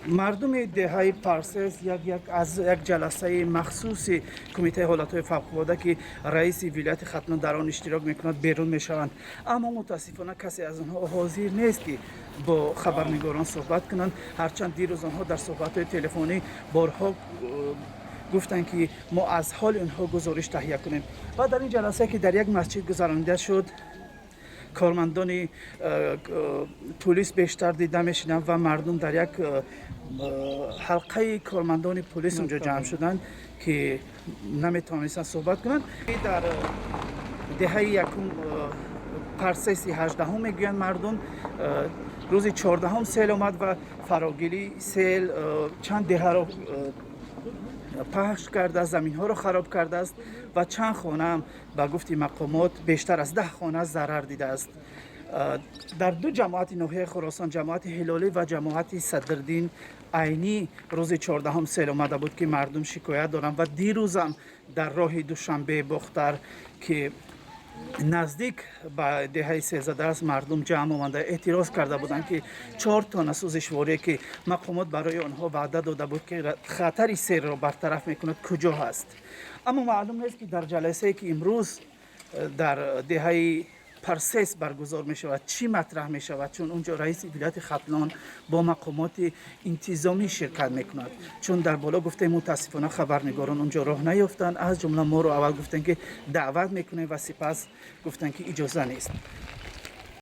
Мардуми деҳаи Парсес як аз як ҷаласаи махсуси Кумитаи ҳолатҳои фавқулода, ки раиси вилояти Хатлон дар он иштирок мекунад, берун мешаванд, аммо мутаассифона касе аз онҳо ҳозир нест, ки бо хабарнигорон суҳбат кунанд. Ҳарчанд дирӯз онҳо дар суҳбатҳои телефонӣ борҳо гуфтанд, ки мо аз ҳоли онҳо гузориш таҳия кунем. Ва дар ин ҷаласае, ки дар як масҷид гузаронида шуд, кормандони пулис бештар дида мешуданд ва мардум дар як ҳалқаи кормандони пулис унҷо ҷамъ шуданд, ки наметавонистанд суҳбат кунанд. Дар деҳаи якум Парсеси 18-ҳум, мегӯянд мардум, рӯзи 14-ҳум сел омад ва фарогирии сел чанд деҳаро пахш кардааст, заминҳоро хароб кардааст ва чанд хонаам, ба гуфти мақомот, бештар аз 10 хона зарар дидааст. Дар ду ҷамоати ноҳияи Хуросон, ҷамоати Ҳилолӣ ва ҷамоати Садриддин Айнӣ, рӯзи 14-ҳум сел омада буд, ки мардум шикоят доранд. Ва дирӯзам дар роҳи Душанбе Бохтар, ки наздик ба деҳаи селзада аст, мардум ҷамъ омада эътироз карда буданд, ки чор тона сӯзишворие, ки мақомот барои онҳо ваъда дода буд, ки хатари селро бартараф мекунад, куҷо ҳаст. Аммо маълум нест, ки дар ҷаласае, ки имрӯз дар деҳаи Парсес баргузор мешавад, чӣ матраҳ мешавад, чун унҷо раиси вилояти Хатлон бо мақомоти интизомӣ ширкат мекунад. Чун дар боло гуфтем, мутаассифона хабарнигорон унҷо роҳ наёфтанд. Аз ҷумла моро аввал гуфтанд, ки даъват мекунем, ва сипас гуфтанд, ки иҷоза нест.